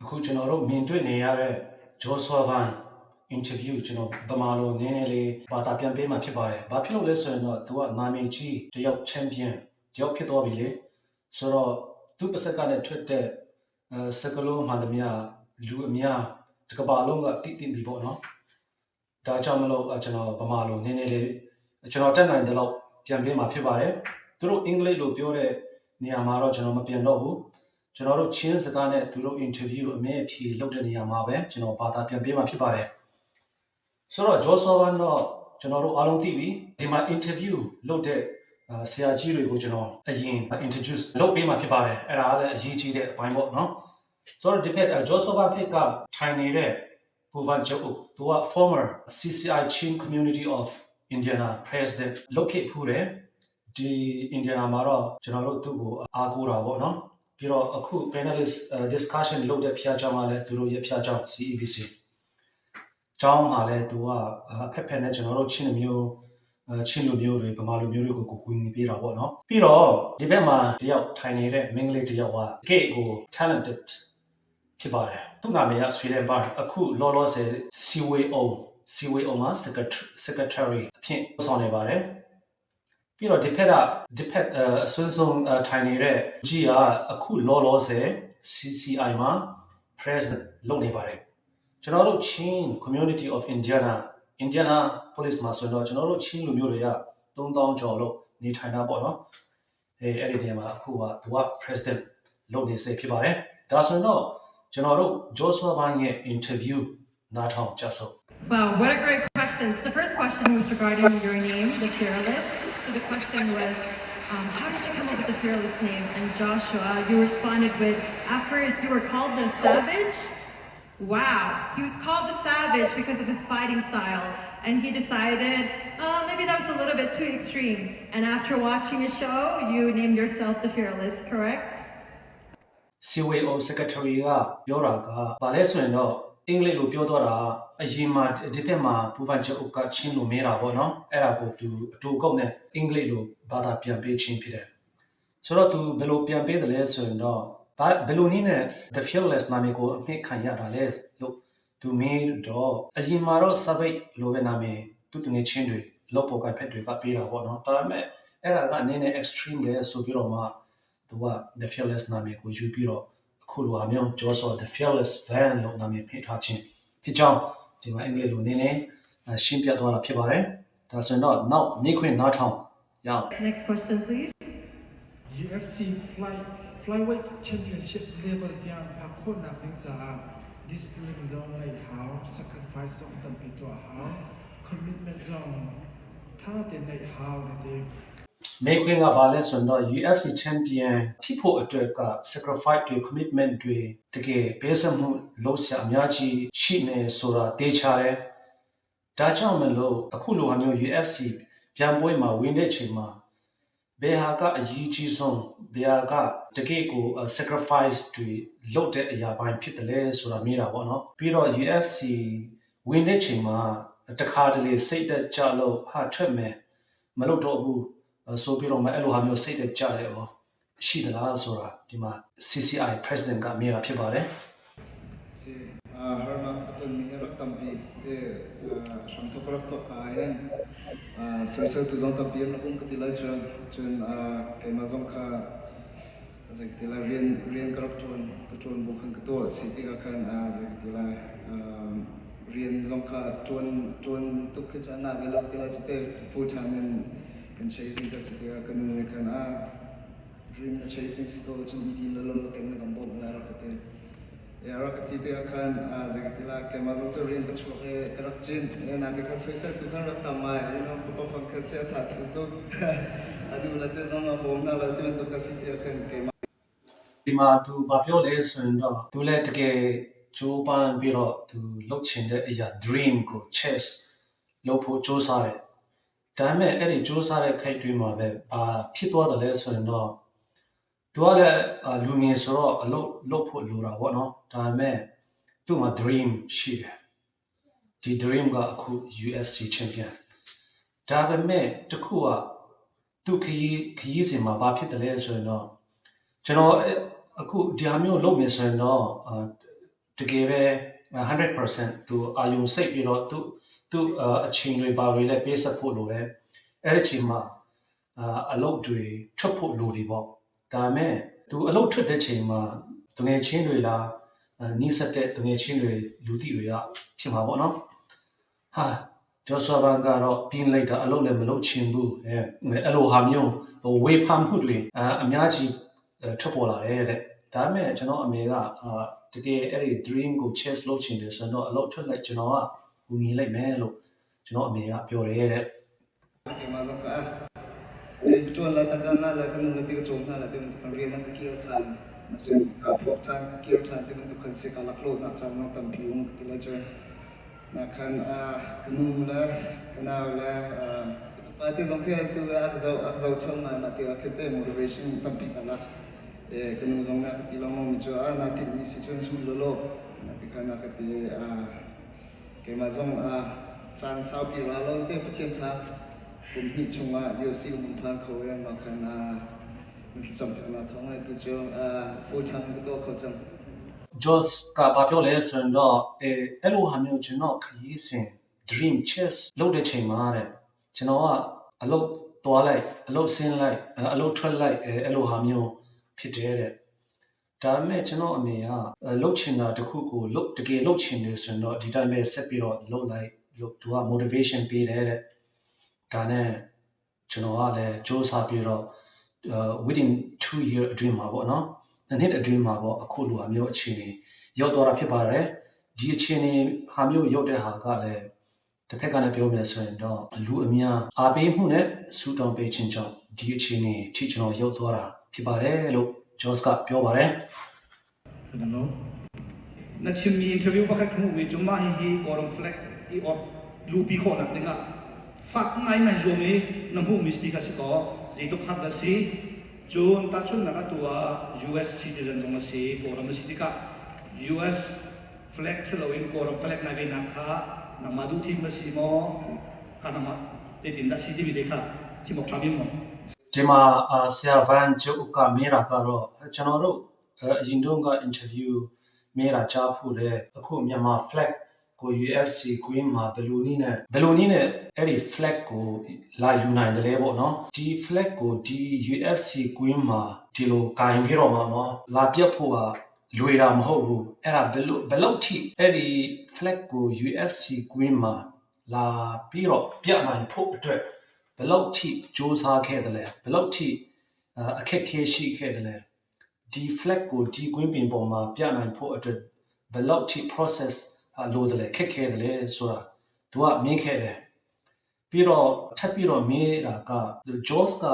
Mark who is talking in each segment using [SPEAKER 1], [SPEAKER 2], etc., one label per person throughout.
[SPEAKER 1] အခုကျွန်တော်တို့မြင်တွေ့နေရတဲ့ Joshua Van interview ကျွန်တော်ဗမာလိုနည်းနည်းလေးဘာသာပြန်ပေးမှာဖြစ်ပါတယ်။ဘာဖြစ်လို့လဲဆိုရင်တော့သူကနာမည်ကြီးတယောက် champion တယောက်ဖြစ်သွားပြီလေ။ဆိုတော့သူ့ပါးစပ်ကနေထွက်တဲ့အဲစကားလုံးမှန်သမျှလူအများတစ်ကမ္ဘာလုံးကသိသိပြီပေါ့နော်။ဒါကြောင့်မလို့ကျွန်တော်ဗမာလိုနည်းနည်းလေးကျွန်တော်တက်နိုင်တဲ့လောက်ပြန်ပေးမှာဖြစ်ပါတယ်။သူတို့အင်္ဂလိပ်လိုပြောတဲ့နေရာမှာတော့ကျွန်တော်မပြန်တော့ဘူး။ကျွန်တော်တို့ချင်းစကားနဲ့သူတို့ interview အမေအဖြေလုပ်တဲ့နေရာမှာပဲကျွန်တော်ဘာသာပြန်ပေးမှာဖြစ်ပါတယ်။ဆိုတော့ Joshua Van တော့ကျွန်တော်တို့အားလုံးသိပြီဒီမှာ interview လုပ်တဲ့ဆရာကြီးတွေကိုကျွန်တော်အရင် introduce လုပ်ပေးမှာဖြစ်ပါတယ်။အဲ့ဒါကလည်းအရေးကြီးတဲ့အပိုင်းပေါ့နော်။ဆိုတော့ဒီဘက် Joshua Van ဖက်ကထိုင်နေတဲ့ Pu Van Chau သူက former CCI Chin Community of Indiana President လုပ်ခဲ့ဖူးတယ်။ဒီ Indiana မှာတော့ကျွန်တော်တို့သူ့ကိုအားကိုးတာပေါ့နော်။ပြီးတော့အခု panelist discussion လုပ်တဲ့ဖျားเจ้าကလည်းသူတို့ရဲ့ဖျားเจ้า CEBC ကျောင်းမှာလည်းသူကအဖက်ဖက်နဲ့ကျွန်တော်တို့ချင်းမျိုးချင်းလူမျိုးတွေဗမာလူမျိုးတွေကိုကိုကူညီပေးတာပေါ့နော်ပြီးတော့ဒီဘက်မှာတယောက်ထိုင်နေတဲ့မိန်းကလေးတယောက်ကတကယ့်ကို talented ဖြစ်ပါတယ်သူ့နာမည်က Sweden Bar အခုလောလောဆယ် CWO CWO မှာ secretary အဖြစ်ဆောင်နေပါတယ်ပြီးတော့ဒီဖက်ကဒီဖက်အစွန်းဆုံးထိုင်နေတဲ့ကြီးကအခုလောလောဆယ် CCI မှာ president လုပ်နေပါတယ်ကျွန်တော်တို့ချင်း Community of Indiana Indianapolis မှာဆိုတော့ကျွန်တော်တို့ချင်းလူမျိုးတွေက3000ကျော်လို့နေထိုင်တာပေါ့နော်အဲအဲ့ဒီနေရာမှာအခုကသူက president လုပ်နေစေဖြစ်ပါတယ်ဒါဆိုရင်တော့ကျွန်တော်တို့ Joshua Van ရဲ့ interview နားထောင်ကြစို့
[SPEAKER 2] Wow, what a great question. So the first question was regarding your name, the Fearless. So the question was, how did you come up with the Fearless name? And Joshua, you responded with, at first you were called the Savage. Wow, he was called the Savage because of his fighting style. And he decided, maybe that was a little bit too extreme. And after watching a show, you named yourself the Fearless, correct?
[SPEAKER 1] CWO secretary ကပြောတာကဘာလဲဆိုရင်တော့အင်္ဂလိပ်လိုပြောတော့တာအရင်မှာဒီဘက်မှာပူဖန်ချက်ဥကချင်းလိုမဲတာပေါ့နော်အဲ့ဒါကိုသူအတူကုတ်နဲ့အင်္ဂလိပ်လိုဘာသာပြန်ပေးချင်းဖြစ်တယ်ဆိုတော့သူဘယ်လိုပြန်ပေးတယ်လဲဆိုရင်တော့ဘာဘယ်လိုနည်းနဲ့ the fearless နာမည်ကိုအမှတ်ခံရတာလဲလို့သူမေးတော့အရင်မှာတော့ savage လိုပဲနာမည်သူတငယ်ချင်းတွေလောက်ပေါ်ကဖက်တွေကပေးတာပေါ့နော်ဒါပေမဲ့အဲ့ဒါကနည်းနည်း extreme လေဆိုပြီးတော့မှသူက the fearless နာမည်ကိုယူပြီးတော့အခုလိုအမျိုး Joshua the fearless van လို့နာမည်ဖိထားခြင်းဖြစ်ကြောင်းဒီမှာအင်္ဂလိပ်လိုနည်းနည်းရှင်းပြသွားတာဖြစ်ပါတယ်ဒါဆိုရင်တော့နောက်နေခွင့်နားထောင်ရအောင်
[SPEAKER 2] Next question, please.
[SPEAKER 3] UFC flyweight championship level tiang phak khawhnak ding caah discipline zong ngeih hau, sacrifice zong tampi tuah hau, commitment zong tha tein ngeih hau na ti.
[SPEAKER 1] မေခွင်းကဘာလဲဆိုတော့ UFC champion ဖြစ်ဖို့အတွက်က sacrifice တွေ commitment တွေတကယ်ပေးစမှုလုပ်ဆရာအများကြီးရှိနေဆိုတာတေချာတယ်။ဒါကြောင့်မလို့အခုလိုဟာမျိုး UFC ပြန်ပွဲမှာဝင်တဲ့ချိန်မှာဘယ်ဟာကအရေးကြီးဆုံးဘယ်ဟာကတကယ်ကို sacrifice တွေလုပ်တဲ့အရာပိုင်းဖြစ်တယ်လဲဆိုတာမြင်တာပေါ့နော်။ပြီးတော့ UFC ဝင်တဲ့ချိန်မှာတခါတလေစိတ်သက်ကြလို့ဟာထွက်မယ်မလုပ်တော့ဘူးဆိုပြီးတော့မှအဲ့လိုဟာမျိုးစိတ်သက်ကြတယ်ဟောရှိသလားဆိုတာဒီမှာ CCI president ကမြင်တာဖြစ်ပါတယ်
[SPEAKER 4] Si harnak a tonmi hi rak tampi i hramthok rak thok ka ahhin soiseltu zong tampi an rak um ka ti lai cun cun keimah zong kha zei ka ti lai rian rian ka rak ṭuan ka ṭuan bu khan ka tuah si tikah khan zei ka ti lai rian zong kha ṭuan ṭuan tuk khi cu a ngah ve lo ti lai cu te full time in kan chasing ka si tikah ka nu nih khan a dream na chasing si ko cun i din lo lo kem na kan bawmh lai rak ka ti. Ya rak ka ti tikah khan zei ka ti la keimah zong cu rian ka chuak i ka rak cin. Nain kha soisel tu khan rak tam ai fapa fang khat si a tha thu tuk a duh la te zong a bawm na lo ti bantuk ka si tiah khan keimah
[SPEAKER 1] ဒီမှာသူဘာပြောလဲဆိုရင်တော့သူလည်းတကယ်ကြိုးပမ်းပြီးတော့သူလုပ်ချင်တဲ့အရာ dream ကို chase လုပ်ဖို့ကြိုးစားတယ်ဒါပေမဲ့အဲ့ဒီကြိုးစားတဲ့ခိုက်တွေမှာပဲဘာဖြစ်သွားတယ်လဲဆိုရင်တော့သူကလည်းလူငယ်ဆိုတော့အလုပ်လုပ်ဖို့လိုတာပေါ့နော်ဒါပေမဲ့သူ့မှာ dream ရှိတယ်ဒီ dream ကအခု UFC champion ဒါပေမဲ့တခုကသူ့ခရီးခရီးစဉ်မှာဘာဖြစ်တယ်လဲဆိုရင်တော့ကျွန်တော်အခုဒီဟာမျိုးလုပ်မယ်ဆိုရင်တော့ တကယ်ပဲ100%သူအာယုံစိတ်ပြီးတော့သူသူအချိန်တွေဘာတွေလည်းပေးဆက်ဖို့လိုတယ်အဲ့ဒီအချိန်မှာအလုပ်တွေထွက်ဖို့လိုတယ်ပေါ့ဒါပေမဲ့သူအလုပ်ထွက်တဲ့ချိန်မှာသူငယ်ချင်းတွေလားနီးစပ်တဲ့သူငယ်ချင်းတွေလူသိတွေကဖြစ်မှာပေါ့နော်ဟာဂျော်ဆွာဗန်ကတော့ပြင်းလိုက်တာအလုပ်လည်းမလုပ်ချင်ဘူးအဲအဲ့လိုဟာမျိုးဟိုဝေဖန်မှုတွေအများကြီးထွက်ပေါ်လာတယ်တဲ့ဒါပေမဲ့ကျွန်တော်အမေကအာတကယ်အဲ့ဒီ dream ကို chase လုပ်ချင်တယ်ဆိုတော့အလုပ်ထွက်လိုက်ကျွန်တော်ကကူညီလိုက်မယ်လို့ကျွန်တော်အမေကပြောတယ်တဲ့
[SPEAKER 4] Keimah zong ka rian ka ṭuan lai, tangka ngah lai, ka nu le ti ka cawm hna lai ti bantuk khan rian ah ka kir ṭhan. Cun kaa phuak ṭhan, ka kir ṭhan ti bantuk khan si kaa laklawhnak caan zong tampi um ka ti lai cu. Nakhan ka nu le ka nau le ka tupa te zong khi tu a ka zoh a ka zohchom ngai mah ti ah khin te motivation tampi ka lak. Ka nu zong nih a ka ti lengmang mi cu a naa tinhmi si cun zul lawlaw na ti khan a ka ti. Keimah zong caan saupi ra lo te Pathian ca kum hnih chungah UFC ka hung phan kho i mah khan na thlacam piaknak thawng in tu cu full time ka tuah kho cang.
[SPEAKER 1] Josh ကဘာပြောလဲဆိုရင်တော့အဲအဲ့လိုဟာမျိုးကျွန်တော်ခရီးစဉ် dream chase လုပ်တဲ့ချိန်မှာတဲ့ကျွန်တော်ကအလုပ်သွားလိုက်အလုပ်ဆင်းလိုက်အလုပ်ထွက်လိုက်အဲအဲ့လိုဟာမျိုးဖြစ်တယ်တဲ့ဒါပေမဲ့ကျွန်တော်အမေကလုပ်ချင်တာတခုကိုလုပ်တကယ်လုပ်ချင်တယ်ဆိုရင်တော့ဒီတိုင်းပဲဆက်ပြီးတော့လုပ်လိုက်လို့သူက motivation ပေးတယ်တဲ့ဒါနဲ့ကျွန်တော်ကလည်းစူးစမ်းပြီးတော့ within 2 year အတွင်းမှာပေါ့နော်နှစ်နှစ်အတွင်းမှာပေါ့အခုလိုအမျိုးအခြေအနေရောက်သွားတာဖြစ်ပါတယ်ဒီအခြေအနေဟာမျိုးရောက်တဲ့ဟာကလည်းတစ်ဖက်ကလည်းပြောမယ်ဆိုရင်တော့လူအများအားပေးမှုနဲ့ဆူတောင်းပေးခြင်းကြောင့်ဒီအခြေအနေထိကျွန်တော်ရောက်သွားတာဖြစ်ပါတယ်လို့ Josh ကပြောပါတယ်
[SPEAKER 3] Hello.
[SPEAKER 5] Na chimmi interview pakhat ka hmuhmi cu mah hihi Kawlram flag i awt lupi khawhnak dingah fak ngai nan zuam i na hmuhmi si kha si kaw zeitluk har dah si. Cun tahchunhnak atu ah US citizen zong a si, Kawlram a si tikah US flag si loin Kawlram flag nai venak kha nangmah duhthim a si maw, kha nangmah zeitin dah si timi te kha chim awk ṭha bik maw?
[SPEAKER 1] ဒီမှာဆရာဗန်ကျုပ်ကမေးတာကတော့ကျွန်တော်တို့အရင်တုန်းက interview မေးတာကြားဖို့လေအခုမြန်မာ flag ကို UFC ကွင်းမှာဘယ်လိုနည်းနဲ့ဘယ်လိုနည်းနဲ့အဲ့ဒီ flag ကိုလာယူနိုင်တယ်လဲပေါ့နော်ဒီ flag ကိုဒီ UFC ကွင်းမှာဒီလိုကင်ပြီးတော့မှာနော်လာပြတ်ဖို့ကလွေတာမဟုတ်ဘူးအဲ့ဒါဘယ်လိုဘယ်လောက်ထိအဲ့ဒီ flag ကို UFC ကွင်းမှာလာပြီးတော့ပြနိုင်ဖို့အတွက်ဘယ်လောက်ထိစူးစမ်းခဲ့တယ်လဲဘယ်လောက်ထိအခက်ခဲရှိခဲ့တယ်လဲဒီ flag ကိုဒီကွင်းပြင်ပေါ်မှာပြနိုင်ဖို့အတွက်ဘယ်လောက်ထိ process လိုတယ်လဲခက်ခဲတယ်လဲဆိုတာသူကမြင်ခဲ့တယ်ပြီးတော့ထပ်ပြီးတော့မေးတာက Josh က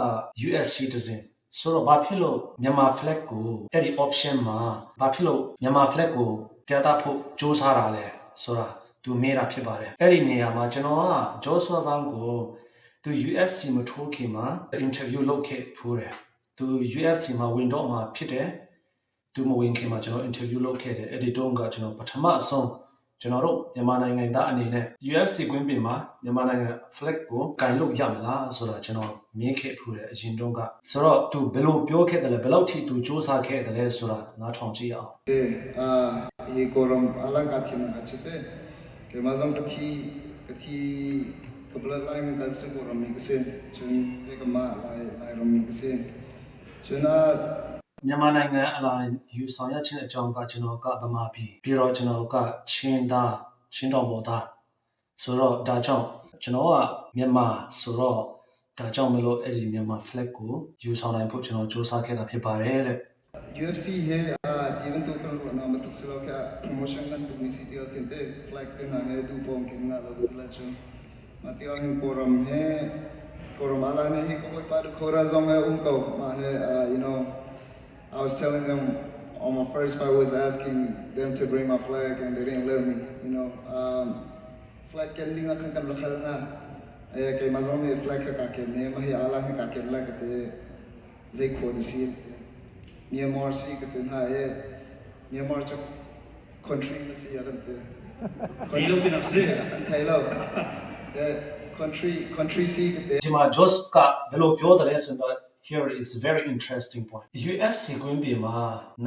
[SPEAKER 1] US citizen ဆိုတော့ဘာဖြစ်လို့မြန်မာ flag ကိုအဲ့ဒီ option မှာဘာဖြစ်လို့မြန်မာ flag ကိုပြသဖို့စူးစမ်းတာလဲဆိုတာသူမေးတာဖြစ်ပါတယ်အဲ့ဒီနေရာမှာကျွန်တော်က Joshua Van ကိုသူ UFC မထိုးခင်မှာ interview လုပ်ခဲ့ဖူးတယ်သူ UFC မှာဝင်တော့မှာဖြစ်တယ်သူမဝင်ခင်မှာကျွန်တော် interview လုပ်ခဲ့တယ်အဲ့ဒီတုန်းကကျွန်တော်ပထမအဆုံးကျွန်တော်တို့မြန်မာနိုင်ငံသားအနေနဲ့ UFC ကွင်းပြင်မှာမြန်မာနိုင်ငံ flag ကိုကင်လို့ရမလားဆိုတာကျွန်တော်မြင်ခဲ့ဖူးတယ်အရင်တုန်းကဆိုတော့ तू ဘယ်လိုပြောခဲ့တယ်လဲဘယ်လောက်ထိ तू စူးစမ်းခဲ့တယ်လဲဆိုတာနားထောင်ကြည့်အောင်
[SPEAKER 4] Hi Kawlram alang ka thim ka chite keimah zong ka thi ka thi ka bloodline kan si Kawlram mi ka si cun keimah Lai Lairam mi ka si cun a
[SPEAKER 1] မြန်မာနိုင်ငံအလံယူဆောင်ရခြင်းအကြောင်းကကျွန်တော်ကဗမာပြည်ပြီးတော့ကျွန်တော်ကချင်းသားချင်းတော်ပေါ်သားဆိုတော့ဒါကြောင့်ကျွန်တော်ကမြန်မာဆိုတော့ဒါကြောင့်မလို့အဲ့ဒီမြန်မာ flag ကိုယူဆောင်နိုင်ဖို့ကျွန်တော်စူးစမ်းခဲ့တာဖြစ်ပါတယ်တဲ့
[SPEAKER 4] UFC he ti bantuk kan ruah na tuk silo kha promotion kan tuk mi si ti khin te flag te na he du pong kin na lo ti la chu ma ti hin Kawlram he Kawlram ala ne hi ko pa khora zong he um ko ma he I was telling them on my first fight was asking them to bring my flag and they didn't let me flag ken ding khan kan la khal na e keimah zong nih flag kha ka ken ne ma hi ala he ka ken la ka te zei kho di si Myanmar si ka te na e Myanmar cu country na si kan te
[SPEAKER 5] Thei lo ti nak si.
[SPEAKER 4] An thei lo the country country si ka te
[SPEAKER 1] ဒီမှာ Josh ကဘယ်လိုပြောတယ်လဲဆိုတော့ Here is very interesting point. UFC ကွင်းပြင်မှာ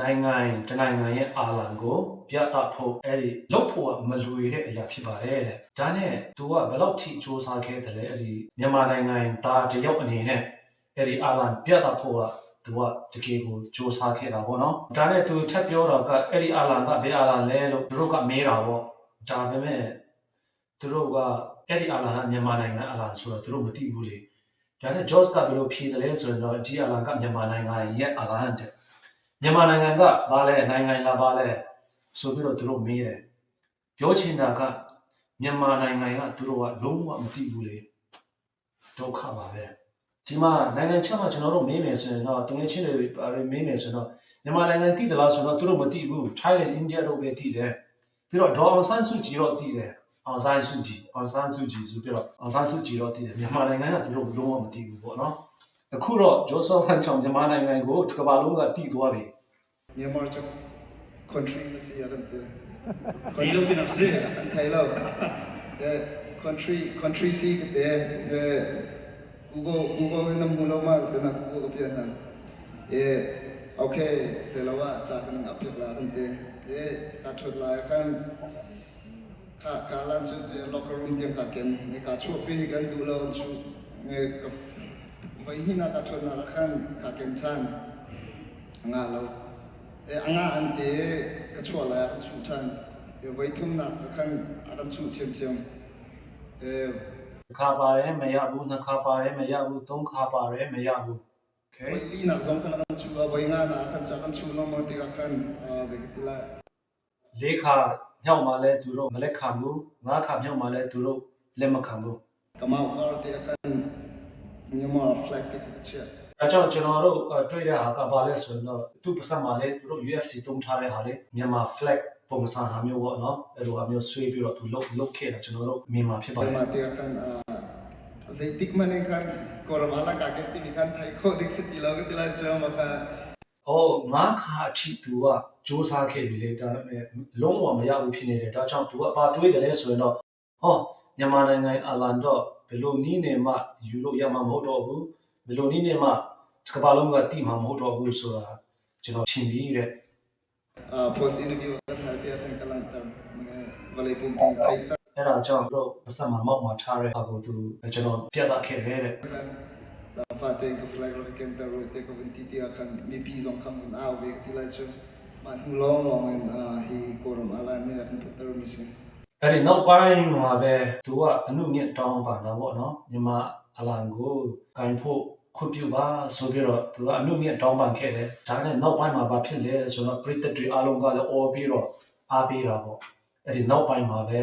[SPEAKER 1] နိုင်ငံတနိုင်ငံရဲ့အာလံကိုပြသဖို့အဲ့ဒီလုပ်ဖို့ကမလွေတဲ့အရာဖြစ်ပါတယ်တဲ့။ဒါနဲ့သူကဘယ်လောက်ထိစူးစမ်းခဲ့တယ်လဲအဲ့ဒီမြန်မာနိုင်ငံသားတယောက်အနေနဲ့အဲ့ဒီအာလံပြသဖို့ကသူကတကယ်ကိုစူးစမ်းခဲ့တာပေါ့နော်။ဒါနဲ့သူထပ်ပြောတော့ကအဲ့ဒီအာလံကဘယ်အာလံလဲလို့သူတို့ကမေးတာပေါ့။ဒါပေမဲ့သူတို့ကအဲ့ဒီအာလံကမြန်မာနိုင်ငံအာလံဆိုတော့သူတို့မသိဘူးလေ။ဒါနဲ့ Josh ကဘယ်လိုဖြေတယ်လဲဆိုရင်တော့ဒီအာလံကမြန်မာနိုင်ငံရဲ့အာလံတဲ့မြန်မာနိုင်ငံကဘာလဲနိုင်ငံလားဘာလဲဆိုပြီးတော့သူတို့မေးတယ်ပြောချင်တာကမြန်မာနိုင်ငံကသူတို့ကလုံးဝမသိဘူးလေဒုက္ခပါပဲဒီမှာနိုင်ငံခြားမှာကျွန်တော်တို့မေးမယ်ဆိုရင်တော့သူငယ်ချင်းတွေမေးမယ်ဆိုရင်တော့မြန်မာနိုင်ငံသိသလားဆိုတော့သူတို့မသိဘူး Thailand India တို့ပဲသိတယ်ပြီးတော့ဒေါ်အောင်ဆန်းစုကြည်တော့သိတယ်အောင်ဆန်းစုကြည်အောင်ဆန်းစုကြည်ဆိုပြီးတော့အောင်ဆန်းစုကြည်တော့သိတယ်မြန်မာနိုင်ငံကသူတို့လုံးဝမသိဘူးပေါ့နော်အခုတော့ Joshua Van ကြောင့်မြန်မာနိုင်ငံကိုတစ်ကမ္ဘာလုံးကသိသွားပြီ
[SPEAKER 4] Myanmar cu country na si a kan ti.
[SPEAKER 5] Thei lo ti nak si.
[SPEAKER 4] An thei lo. Country country si ka ti. Google Google in na hmu lo ma ka na Google ka piah hna. Okay selawa ca kan up piak la kan ti. Ka thut lai khan ka ka lan cu locker room tiang ka ken. Ka chuah pi kan duh lo kan chuh. Ka voi hnih na ka thut na khan ka ken chan. Anga lo. Anga an te ka chuah lai ah kan chuh ṭhan. Voi thumnak ka khan a kan chuh ṭhiamṭhiam.
[SPEAKER 1] တစ်ခါပါတယ်မရဘူးနှစ်ခါပါတယ်မရဘူးသုံးခါပါတယ်မရဘူး Okay.
[SPEAKER 4] Voi linak zong khan a kan chuh. Voi nga na khan ca kan chuh lengmang tikah khan zei ka ti lai.
[SPEAKER 1] လေးခါမြောက်မှလဲသူတို့မလက်ခံဘူးငါးခါမြောက်မှလဲသူတို့လက်မခံဘူး
[SPEAKER 4] Kamau kar te ah khan Myanmar flag te kha ka chiah.
[SPEAKER 1] အဲကြောင့်ကျွန်တော်တို့တွေ့တဲ့ဟာကဘာလဲဆိုရင်တော့သူ့ပါစပ်မှာလဲသူတို့ UFC တုံးထားတဲ့ဟာလေမြန်မာ flag ပုံစံဟာမျိုးပေါ့နော်အဲ့လိုဟာမျိုးဆွေးပြီးတော့သူလုတ်လုတ်ခဲ့တာကျွန်တော်တို့မြန်မာဖြစ်ပါတယ်
[SPEAKER 4] Mah te ah khan zeitik hmanh in khan Kawlram ah kaa ken timi khan theih khawh ding si ti lo ka ti lai cu mah kha
[SPEAKER 1] အော်ငါးခါအထိသူကစူးစမ်းခဲ့ပြီလေဒါပေမဲ့လုံးဝမရဘူးဖြစ်နေတယ်ဒါကြောင့်သူကဘာတွေးတယ်လဲဆိုရင်တော့ဟောမြန်မာနိုင်ငံအလန်တော့ဘယ်လိုနည်းနဲ့မှယူလို့ရမှာမဟုတ်တော့ဘူးဘယ်လိုနည်းနဲ့မှတစ်ကမ္ဘာလုံးကတိမှာမဟုတ်တော့ဘူးဆိုတာကျွန်တော်ထင်ပြီးတဲ့
[SPEAKER 4] post interview kan hal te ah khan ka langhter. Vawlei pumpi theih
[SPEAKER 1] အဲ့ဒါကြောင့်တို့ပါစပ်မှာမောက်မှာထားတဲ့ဟာကိုသူကျွန်တော်ပြသခဲ့တယ်တဲ့
[SPEAKER 4] khan zaangfah tein ka flag rak ka kenter u te ka vun ti ti ah khan mipi zong kha mun au ve ka ti lai cu mah hnu lawnglawng in hi Kawlram alan nih a kan phutter mi si.
[SPEAKER 1] အဲ့ဒီနောက်ပိုင်းမှာပဲသူကအနုညံ့တောင်းပါတာပေါ့နော်မြန်မာအလံကိုကင်ဖို့ခွင့်ပြုပါဆိုပြီးတော့သူကအနုညံ့တောင်းပန်ခဲ့တယ်ဒါနဲ့နောက်ပိုင်းမှာဘာဖြစ်လဲဆိုတော့ပရိသတ်တွေအားလုံးကလည်းအော်ပြီးတော့အားပေးတာပေါ့အဲ့ဒီနောက်ပိုင်းမှာပဲ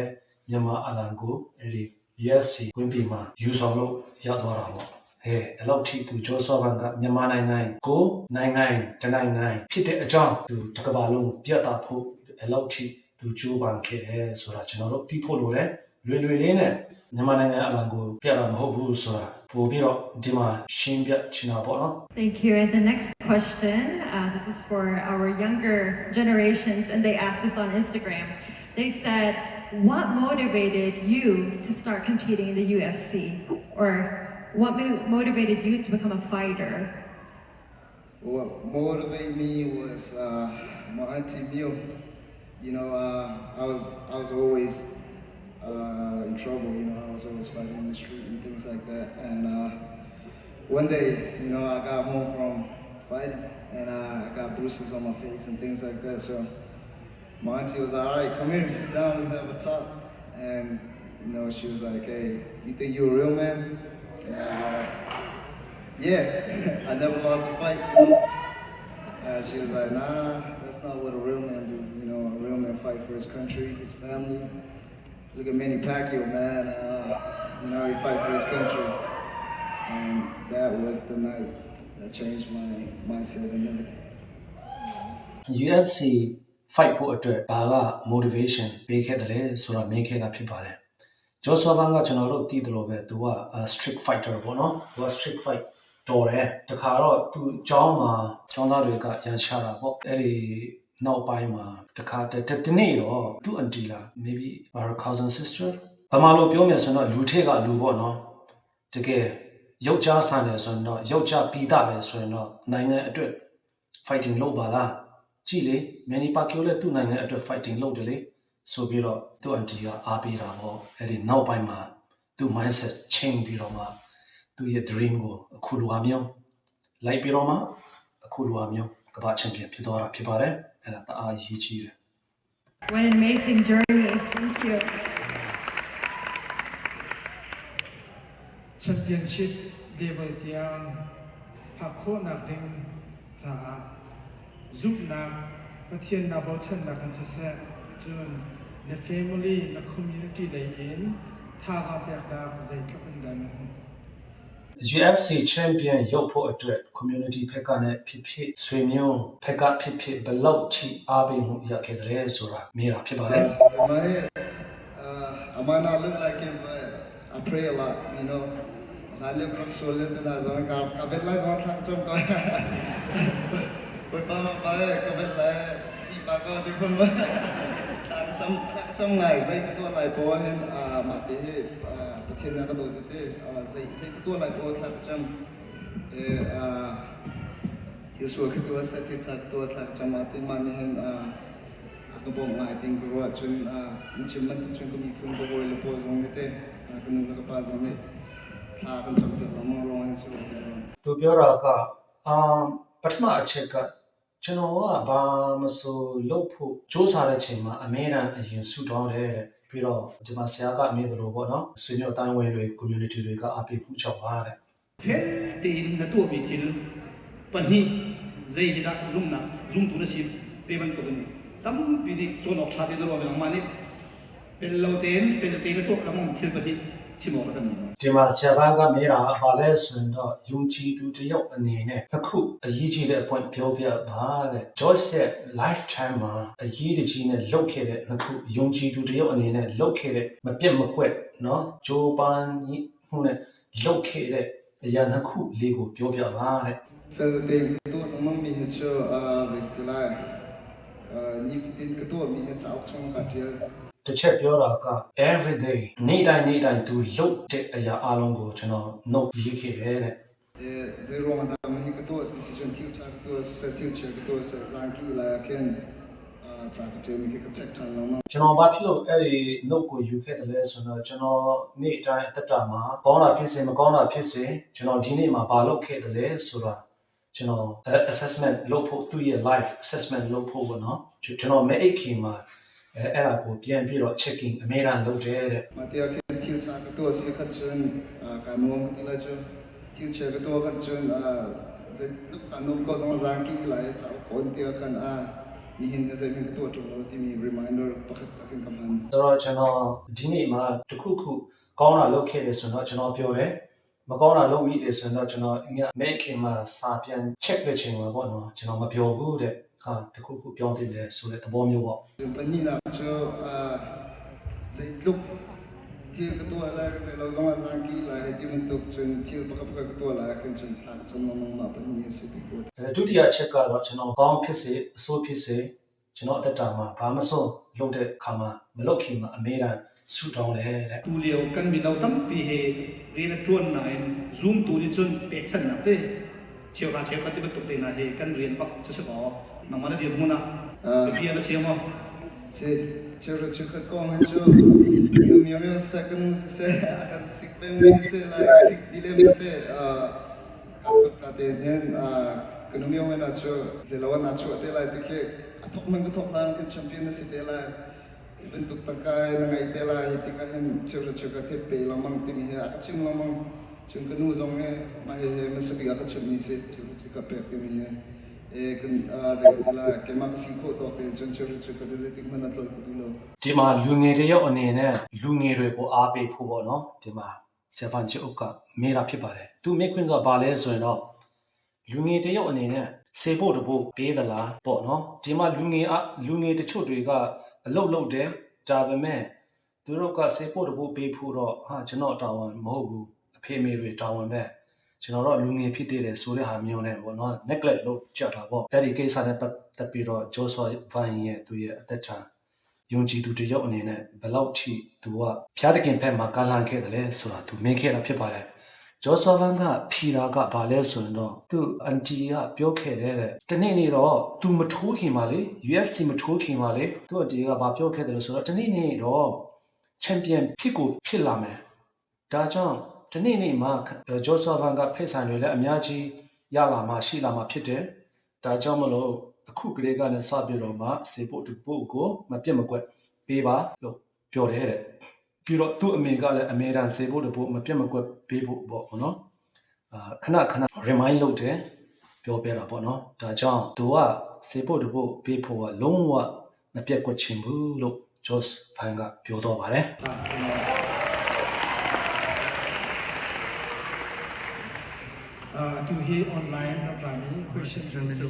[SPEAKER 1] မြန်မာအလံကိုအဲ့ဒီ UFC ကွင်းပြင်မှာယူဆောင်လို့ရသွားတာပေါ့ဟဲ့အဲ့လောက်ထိသူဂျိုဆောဗန်ကမြန်မာနိုင်ငံကိုနိုင်ငံတနိုင်ငံဖြစ်တဲ့အကြောင်းသူတစ်ကမ္ဘာလုံးပြသဖို့အဲ့လောက်ထိသူကြိုးပမ်းခဲ့တယ်ဆိုတာကျွန်တော်တို့သိဖို့လိုတယ်လွယ်လွယ်လေးနဲ့မြန်မာနိုင်ငံအလံကိုပြတာမဟုတ်ဘူးဆိုတာပို့ပြီးတော့ဒီမှာရှင်းပြချင်တာပေါ့နော်
[SPEAKER 2] Thank you. And the next question, this is for our younger generations, and they asked this on Instagram. They said, What motivated you to start competing in the UFC? Or what motivated you to become a fighter?
[SPEAKER 4] What motivated me was my auntie Miu. I was always in trouble. I was always fighting in the street and things like that. And one day, I got home from fighting and I got bruises on my face and things like that. So my auntie was like, "All right, come here, sit down, let's have a talk." And she was like, "Hey, you think you're a real man?" And I was like, "Yeah, I never lost a fight." She was like, "Nah, that's not what a real man do. A real man fight for his country, his family. Look at Manny Pacquiao, man. He fight for his country." And that was the night that changed my mindset and everything.
[SPEAKER 1] UFC fight ဖို့အတွက်ဘာက motivation ပေးခဲ့တယ်လဲဆိုတာမေးခဲ့တာဖြစ်ပါတယ်။ Joshua Van ကကျွန်တော်တို့သိတယ်လို့ပဲသူက street fighter ပေါ့နော်။သူက street fight တော်တယ်။တခါတော့သူအเจ้าမှာကျောင်းသားတွေကရန်ရှာတာပေါ့။အဲ့ဒီနောက်ပိုင်းမှာတခါတတနေ့တော့သူ့ auntie လား maybe our cousin sister ဗမာလိုပြောမယ်ဆိုတော့လူထက်ကလူပေါ့နော်။တကယ် ယောက်ျားဆန်တယ်ဆိုရင်တော့ယောက်ျားပီတာတယ်ဆိုရင်တော့နိုင်ငံအတွက် fighting လုပ်ပါလားကြည့်လေ Manny Pacquiao လည်းသူ့နိုင်ငံအတွက် fighting လုပ်တယ်လေဆိုပြီးတော့သူ့အန်တီကအားပေးတာပေါ့အဲ့ဒီနောက်ပိုင်းမှာသူ့ mindset change ပြီးတော့မှသူ့ရဲ့ dream ကိုအခုလိုအမျိုးလိုက်ပြီးတော့မှအခုလိုအမျိုးကမ္ဘာချန်ပီယံဖြစ်သွားတာဖြစ်ပါတယ်အဲ့ဒါတအားရေးကြီးတယ်
[SPEAKER 2] What an amazing journey. Thank you.
[SPEAKER 3] Championship level tiang phak khawhnak ding caah zumhnak Pathian naa bochannak in siseh cun na family na community lei in thazaang peknak zeitluk in dah na hmuh?
[SPEAKER 1] UFC champion ရောက်ဖို့အတွက် community ဖက်ကနဲ့ဖြစ်ဖြစ်ဆွေမျိုးဖက်ကဖြစ်ဖြစ်ဘယ်လောက်ထိအားပေးမှုရခဲ့တယ်ဆိုတာမေးတာဖြစ်ပါတယ်
[SPEAKER 4] I might not look like him, but I pray a lot. လာလေဘရဆိုလေတနာဇောကကဗက်လာဇောထန်ချုံကောဘပါမပါကဗက်လာတီပါကောဒီဖမထန်ချုံထန်ချုံငိုင်ဇိုကတော့လိုက်ပေါ်ဟင်အာမတေပချင်နာကတော့တေဇိဇိကတော့လိုက်ပေါ်ထန်ချုံအဲအာဒီဆိုကတော့ဆက်တီချတ်တော့ထန်ချုံမတင်မနေဟင်အာ ka bawm ngai ting ka ruah cun na chim bantuk cun ka miphun ka hawi le pawl zong nih te ka nu le ka pa zong nih thla kan campiak lengmang ruang in si ko ti lo.
[SPEAKER 1] သူပြောတာကအာပထမအချက်ကကျွန်တော်ကဘာမဆိုလုပ်ဖို့စူးစမ်းတဲ့ချိန်မှာအမေရန်အရင်ဆူတောင်းတယ်တဲ့ပြီးတော့ဒီမှာဆရာကမေးတယ်လို့ပေါ့နော်ဆွေမျိုးအတိုင်းဝင်းတွေ community တွေကအားပေးဖို့ကြောက်ပါတဲ့
[SPEAKER 5] Fel tein na tuahmi thil pahnih zei hi dah zumnak zumtu na si ve bantukin tampi nih cawn awk ṭha tein na ruah ve lengmang nih pel lo tein fel tein na tuah lengmang thil pahnih chim awk a kan ngei.
[SPEAKER 1] ဒီမှာဆရာကကမေးတာဘာလဲဆိုရင်တော့ယုံကြည်သူတယောက်အနေနဲ့အခုအရေးကြီးတဲ့ point ပြောပြပါတဲ့ Joyce ရဲ့ lifetime မှာအရေးတကြီးနဲ့လုပ်ခဲ့တဲ့အခုယုံကြည်သူတယောက်အနေနဲ့လုပ်ခဲ့တဲ့မပြတ်မကွက်နော်ဂျိုပန်ကြီးမှုနဲ့လုပ်ခဲ့တဲ့အရာနှစ်ခုလေးကိုပြောပြပါတဲ့
[SPEAKER 4] Fel tein ka tuah lengmangmi hi cu zei ti lai nifatin ka tuahmi hi cauk chung ka ṭial.
[SPEAKER 1] တစ်ချက်ပြောတာက every day နေ့တိုင်းနေ့တိုင်းသူလုပ်တဲ့အရာအလုံးကိုကျွန်တော် note ရေးခဲ့တယ်တဲ့
[SPEAKER 4] Zei ruang ah dah hi ka tuah ti si cun thil ṭha ka tuah siseh thil chia ka tuah siseh zaangki lai ah khin ca ka ṭialmi khi ka check ṭhan lengmang.
[SPEAKER 1] ကျွန်တော်ဘာဖြစ်လို့အဲ့ဒီ note ကိုယူခဲ့တယ်လဲဆိုတော့ကျွန်တော်နေ့တိုင်းအသက်တာမှာကောင်းတာဖြစ်စေမကောင်းတာဖြစ်စေကျွန်တော်ဒီနေ့မှာဘာလုပ်ခဲ့တယ်လဲဆိုတာကျွန်တော် assessment လုပ်ဖို့သူ့ရဲ့ life assessment လုပ်ဖို့ပေါ့နော်ကျွန်တော်မအိတ်ခင်မှာအဲအဲ့ဒါကိုပြန်ပြီးတော့ checking အမေရန်လုပ်တယ်တဲ့
[SPEAKER 4] Mah ti ah khin thil ṭha ka tuah si khat cun kaa nuam ka ti lai cu. Thil chia ka tuah khat cun zeitluk kaa nuam ko zong zaangki lai cauk kawn ti ah khan nihin hi zeihmanh ka tuah ṭung lo timi reminder pakhat ah khin ka hman.
[SPEAKER 1] ဆိုတော့ကျွန်တော်ဒီနေ့မှာတခုခုကောင်းတာလုပ်ခဲ့တယ်ဆိုတော့ကျွန်တော်ပြောတယ်မကောင်းတာလုပ်မိတယ်ဆိုတော့ကျွန်တော်ညမဲခင်မှာစာပြန် check တဲ့ချိန်မှာပေါ့နော်ကျွန်တော်မပြောဘူးတဲ့ဟာတခုခုပြောတင်တယ်ဆိုတဲ့သဘောမျိုးပေါ့
[SPEAKER 4] Cun pahnihnak cu zeitluk thil ka tuah lai ka zei lo zong ah zaangki lai ti bantuk cun thil pakhat pakhat ka tuah lai ah khin cun thla ka cam lengmang mah pahnih hi a si ti ko.
[SPEAKER 1] ဒုတိယချက်ကတော့ကျွန်တော်ကောင်းဖြစ်စေအဆိုးဖြစ်စေကျွန်တော်အသက်တာမှာဘာမဆိုလုပ်တဲ့အခါမှာမလုပ်ခင်မှာအမေရန်ဆူတောင်းတယ်တဲ့
[SPEAKER 5] Tu lio kan mino tampi he rian a ṭuan nain zumtu nih cun pekchanhnak te cheuhra cheukhat ti bantuk te hna hi kan rian bak cu si kaw nangmah na dirhmun ah biapia na chia maw?
[SPEAKER 4] Si cheuhra cheukhat kong hi cu nu miomiao siseh ka nu siseh a kan sik pengmi si lai sik ti lem si te ka te hin ka nu mio na cu zeilo na chuah te lai ti khi a thok man ka thok hlan kan champion na si te lai hi bantuk tangka na ngai te lai hi tikah hin cheuhra cheukhat he pe lengmang timi hi a ka chim lengmang cun ka nu zong he mah hihi hmasabik a ka chimhmi si cheuhra cheukhat pek timi hi e kan zei ti lai keimah ka si khawh tawk tein cun cheuhra cheukhat zeitik hmanh ah tlolh ka duh lo
[SPEAKER 1] ဒီမှာလူငယ်တယောက်အနေနဲ့လူငယ်တွေကိုအားပေးဖို့ပေါ့နော်ဒီမှာဆရာဖန်ချစ်အုပ်ကမေးတာဖြစ်ပါတယ်သူမေးခွန်းကဘာလဲဆိုရင်တော့လူငယ်တယောက်အနေနဲ့စေဖို့တဖို့ပေးသလားပေါ့နော်ဒီမှာလူငယ်အလူငယ်တချို့တွေကအလုတ်လုတ်တယ်ဒါပေမဲ့သူတို့ကစေဖို့တဖို့ပေးဖို့တော့ဟာကျွန်တော်တာဝန်မဟုတ်ဘူးအဖေအမေတွေတာဝန်ပဲကျွန်တော်တော့လူငယ်ဖြစ်သေးတယ်ဆိုတဲ့ဟာမျိုးနဲ့ပေါ့နော် neglect လုပ်ကြတာပေါ့အဲ့ဒီကိစ္စနဲ့ပတ်သက်ပြီးတော့ Joshua Van ရဲ့သူရဲ့အသက်တာ ယုံကြည်သူတယောက်အနေနဲ့ဘယ်လောက်ထိသူကဖျားသခင်ဖက်မှာကားလန့်ခဲ့တယ်လဲဆိုတာသူမင်းခဲ့တာဖြစ်ပါတယ်။ Joshua Van ကဖြီတာကဘာလဲဆိုရင်တော့သူအန်တီကပြောခဲ့တယ်တဲ့တနေ့နေ့တော့ तू မထိုးခင်ပါလေ UFC မထိုးခင်ပါလေသူအန်တီကဘာပြောခဲ့တယ်လို့ဆိုတော့တနေ့နေ့တော့ချန်ပီယံဖြစ်ကိုဖြစ်လာမယ်ဒါကြောင့်တနေ့နေ့မှာ Joshua Van ကဖိတ်ဆိုင်တွေလည်းအများကြီးရလာမှရှိလာမှဖြစ်တယ်ဒါကြောင့်မလို့အခုကလေးကလည်းစပြီးတော့မှစေဖို့တူဖို့ကိုမပြတ်မကွက်ပေးပါလို့ပြောတယ်တဲ့ပြီးတော့သူ့အမေကလည်းအမေရန်စေဖို့တဖို့မပြတ်မကွက်ပေးဖို့ပေါ့နော်အာခဏခဏ remind လုပ်တယ်ပြောပြတာပေါ့နော်ဒါကြောင့်သူကစေဖို့တဖို့ပေးဖို့ကလုံးဝမပြတ်ကွက်ချင်ဘူးလို့ Josh Van ကပြောတော့ပါတယ်
[SPEAKER 3] Tu hi online rak rami question si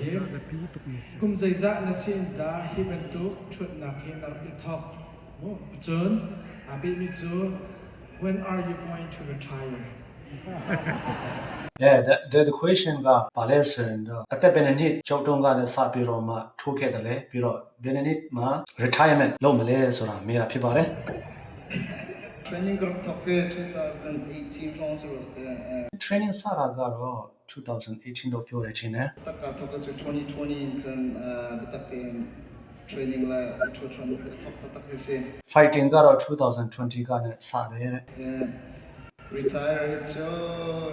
[SPEAKER 3] kum zeizah na sin da hi bantuk thutnak hi na rak i thok mu cun a mi cu when are you going to retire?
[SPEAKER 1] Yeah, the question ကဘာလဲဆိုရင်တော့အသက်ဘယ်နှစ်နှစ်ကျောက်တုံးကလည်းစပြီးတော့မှထိုးခဲ့တယ်လေပြီးတော့ဘယ်နှစ်နှစ်မှာ retirement လုပ်မလဲဆိုတာမေးတာဖြစ်ပါတယ်
[SPEAKER 4] Training group thok ke 2018 from so
[SPEAKER 1] training စတာကတော့2018လို့ပြောတယ်ချင်းနဲ့
[SPEAKER 4] tak ka thok chu 2020 kan bitak ten training la thot thon thok tak tak se.
[SPEAKER 1] Fighting ကတော့2020ကနဲ့စတယ်တဲ့
[SPEAKER 4] Yeah, retire it so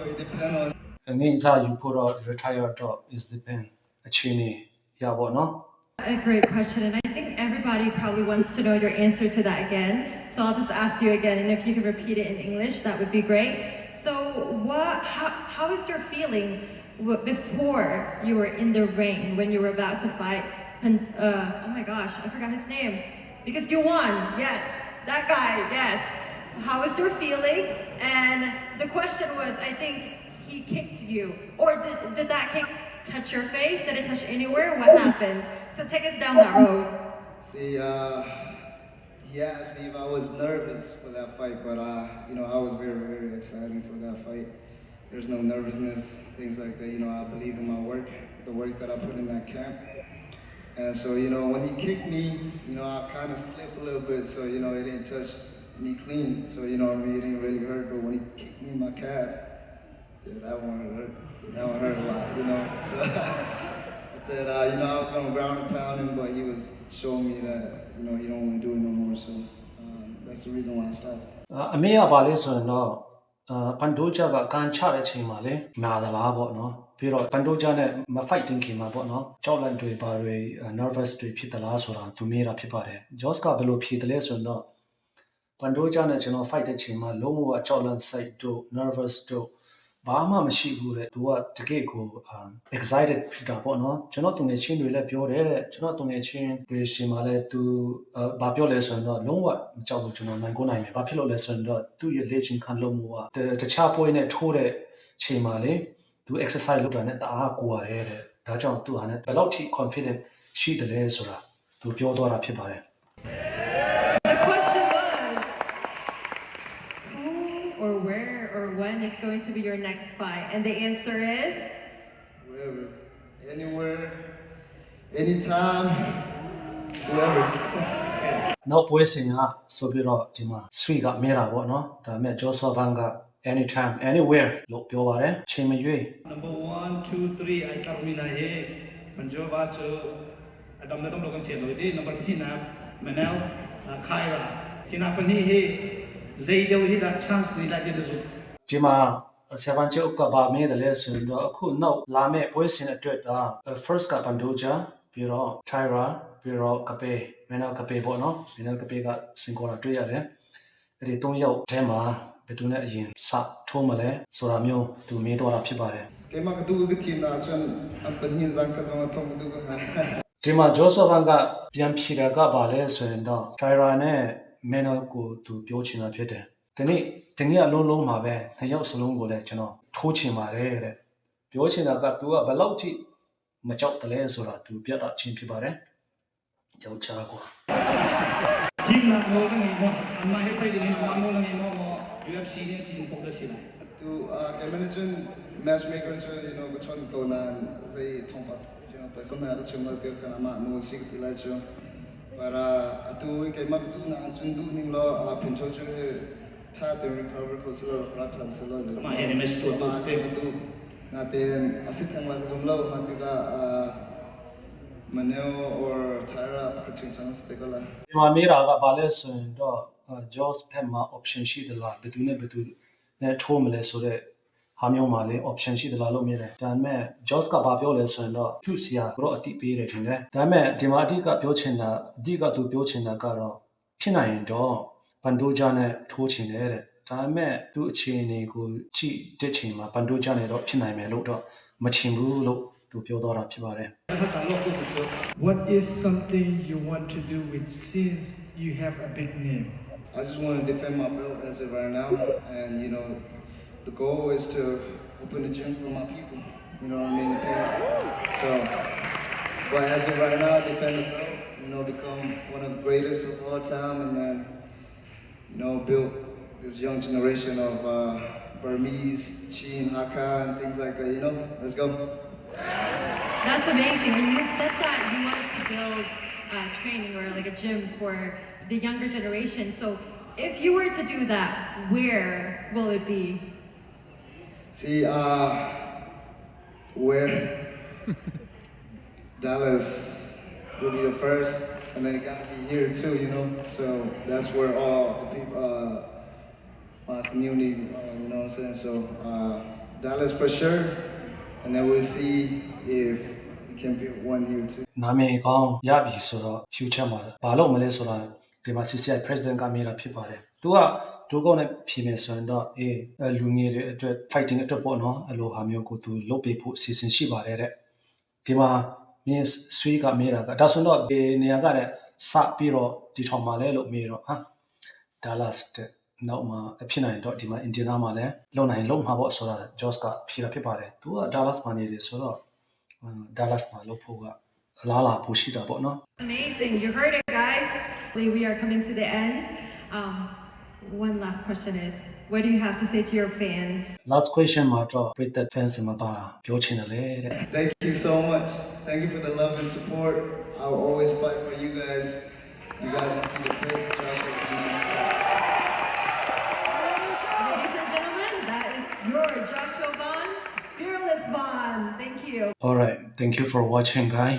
[SPEAKER 4] it depend on
[SPEAKER 1] အငိမ့်စားယူဖို့တော့ retire တော့ is depend အခြေအနေရပါတော့နော်
[SPEAKER 2] A great question, and I think everybody probably wants to know your answer to that again. So I'll just ask you again, and if you can repeat it in English, that would be great. So, what? How is your feeling before you were in the ring when you were about to fight? Oh my gosh, I forgot his name. Because you won, yes, that guy, yes. How was your feeling? And the question was, I think he kicked you, or did that kick touch your face? Did it touch anywhere? What happened? So take us down that road.
[SPEAKER 4] See, he asked me if I was nervous for that fight, but I was very, very excited for that fight. There's no nervousness, things like that. I believe in my work, the work that I put in that camp. And so, when he kicked me, I kind of slipped a little bit, so it didn't touch me clean. So, what I mean, it didn't really hurt. But when he kicked me in my calf, yeah, that one hurt. That one hurt a lot. So, but then, I was gonna ground and pound him, but he was showing me that he don't want to do it no more. So that's the reason why I stopped.
[SPEAKER 1] အမေကဘာလဲဆိုရင်တော့အာပန်ဒိုဂျာကကန်ချတဲ့အချိန်မှာလေနာသလားပေါ့နော်ပြီးတော့ပန်ဒိုဂျာနဲ့မ fighting ခင်မှာပေါ့နော်ကြောက်လန့်တွေဘာတွေ nervous တွေဖြစ်သလားဆိုတာသူမေးတာဖြစ်ပါတယ် Josh ကဘယ်လိုဖြေတယ်လဲဆိုရင်တော့ပန်ဒိုဂျာနဲ့ကျွန်တော် fight တဲ့ချိန်မှာလုံးဝကြောက်လန့်စိတ်တို့ nervous တို့ဘာမှမရှိဘူးလေသူကတကယ့်ကို excited ဖြစ်တာပေါ့နော်ကျွန်တော်သူငယ်ချင်းတွေလည်းပြောတယ်တဲ့ကျွန်တော်သူငယ်ချင်းတွေရှင်မှာလည်းသူဘာပြောလဲဆိုရင်တော့လုံးဝမကြောက်ဘူးကျွန်တော်နိုင်ကိုနိုင်မယ်ဘာဖြစ်လို့လဲဆိုရင်တော့သူ့ရဲ့လေ့ကျင့်ခန်းလုပ်မှုကတခြားပွဲနဲ့ထိုးတဲ့ချိန်မှာလေသူ exercise လုပ်တာနဲ့တအားကိုရတယ်တဲ့ဒါကြောင့်သူဟာနဲ့ဘယ်လောက်ထိ confident ရှိတယ်လဲဆိုတာသူပြောသွားတာဖြစ်ပါတယ်
[SPEAKER 2] The question was, who or where or when is going to be your next fight? And the answer is
[SPEAKER 4] Wherever, anywhere, anytime, whoever.
[SPEAKER 1] နောက်ပွဲစဉ်ကဆိုပြီးတော့ဒီမှာ Sui ကမဲတာပေါ့နော်ဒါပေမဲ့ Joshua Van က anytime anywhere လို့ပြောပါတယ်ချိန်မရွေး
[SPEAKER 5] Number 1 2 3 ai tarmina he panjova chu adam na dom lo kan fian lo di number 3 na Manel Kaira hina pani he zaideu hi da chance ni la de zu.
[SPEAKER 1] ဒီမှာဆရာပန်ကျုပ်ကဗာမဲတယ်လဲဆိုရင်တော့အခုနောက်လာမယ့်ပွဲစဉ်အတွက်ဒါ first ကပန်ဒိုဂျာပြီးတော့ Taira ပြီးတော့ကပေ Manel ကပေပေါ့နော် Manel ကပေကစင်ကောလာတွေ့ရတယ်အဲ့ဒီ၃ယောက်ထဲမှာဘယ်သူနဲ့အရင်စထိုးမလဲဆိုတာမျိုးသူမေးတော့တာဖြစ်ပါတယ်
[SPEAKER 4] Keimah ka tu ka thim na cun an pahnih zang ka zong a thong ka tu ka nga.
[SPEAKER 1] ဒီမှာ Joshua Van ကပြန်ဖြေတာကဘာလဲဆိုရင်တော့ Taira နဲ့ Manel ကိုသူပြောချင်တာဖြစ်တယ်။ဒီနေ့ဒီနေ့အလုံးလုံးမှာပဲနှစ်ယောက်စလုံးကိုလည်းကျွန်တော်ထိုးချင်ပါတယ်တဲ့။ပြောချင်တာက तू ကဘယ်လောက်ထိမကြောက်တယ်လဲဆိုတာ तू ပြသခြင်းဖြစ်ပါတယ်။ကြောက်ချာကွာ
[SPEAKER 5] Him na mo kang imo amma he pai din ma mo lang imo mo UFC ne ti pok da si lai.
[SPEAKER 4] Tu keimah nih cun matchmaker cu ka chawnh ko nain zei thawngpang pa khon na ka chim lo ti kan amah nu si ka ti lai cu. But atu keimah ka duh na cun duh ning law phincho cu hi Tha te recover kho silo ra than silo.
[SPEAKER 5] Mah he ni match tu
[SPEAKER 4] tu te tu na ten asi thang la zum lo ma tika Maneo or Tyra pakhat ching chang te ko la.
[SPEAKER 1] ဒီမှာမေးတာကဘာလဲဆိုရင်တော့ Josh ဖက်မှာ option ရှိသလားဘယ်သူနဲ့ဘယ်သူနဲ့ထိုးမလဲဆိုတော့ဟာမျိုးမှာလေ option ရှိသလားလို့မေးတယ်ဒါပေမဲ့ Josh ကဘာပြောလဲဆိုရင်တော့သူ့ဆရာကတော့အတိပေးတယ်ထင်တယ်ဒါပေမဲ့ဒီမှာအဓိကပြောချင်တာအဓိကသူပြောချင်တာကတော့ဖြစ်နိုင်ရင်တော့ဘန်ဒိုဂျာနဲ့ထိုးချင်တယ်တဲ့ဒါပေမဲ့သူ့အခြေအနေကိုကြည့်တဲ့ချိန်မှာဘန်ဒိုဂျာနဲ့တော့ဖြစ်နိုင်မယ်လို့တော့မချင်ဘူးလို့သူပြောတော့တာဖြစ်ပါတယ်
[SPEAKER 3] What is something you want to do with since you have a big name?
[SPEAKER 4] I just want to defend my belt as of right now, and the goal is to open the gym for my people. You know what I mean? The people. So, but as of right now, defend the belt. Become one of the greatest of all time, and then build this young generation of Burmese, Chin, Hakka, and things like that. Let's go.
[SPEAKER 2] That's amazing. And you said that you wanted to build training or like a gym for the younger generation. So if you were to do that, where will it be?
[SPEAKER 4] See, where Dallas will be the first, and then it gotta be here too. So that's where all the people, my community, you know what I'm saying? So Dallas for sure, and then we'll see if we can build one here too.
[SPEAKER 1] နာမည်ကောင်းရပြီဆိုတော့ future မှာဘာလုပ်မလဲဆိုတာဒီမှာ CCI president ကမေးတာဖြစ်ပါတယ်။သူကဒိုကောနဲ့ဖြေမယ်ဆိုရင်တော့အေးလူငယ်တွေအတွက် fighting အတွက်ပေါ့နော်အဲ့လိုဟာမျိုးကိုသူလုပ်ပေးဖို့အစီအစဉ်ရှိပါတယ်တဲ့။ဒီမှာမင်းဆွေးကမေးတာကဒါဆိုတော့ဒီနေရာကလည်းစပြီးတော့ဒီထောင်မှာလဲလို့မေးတော့ဟာ Dallas တဲ့နောက်မှာအဖြစ်နိုင်တော့ဒီမှာ Indiana မှာလည်းလုံနိုင်လုံမှာပေါ့ဆိုတာ Josh ကဖြေတာဖြစ်ပါတယ်။သူက Dallas မှာနေတယ်ဆိုတော့ Dallas မှာလုပ်ဖို့ကအလားအလာပိုရှိတာပေါ့နော်
[SPEAKER 2] Amazing. You heard it, guys. We are coming to the end. One last question is, what do you have to say to your fans?
[SPEAKER 1] Last question မှာတော့ပရိသတ် fans မှာပါပြောချင်တယ်လေတဲ့
[SPEAKER 4] Thank you so much. Thank you for the love and support. I will always fight for you guys. You guys will see the best Joshua Van.
[SPEAKER 2] Ladies and gentlemen, that is your Joshua Van, Fearless Van. Thank you.
[SPEAKER 1] All right, thank you for watching, guys.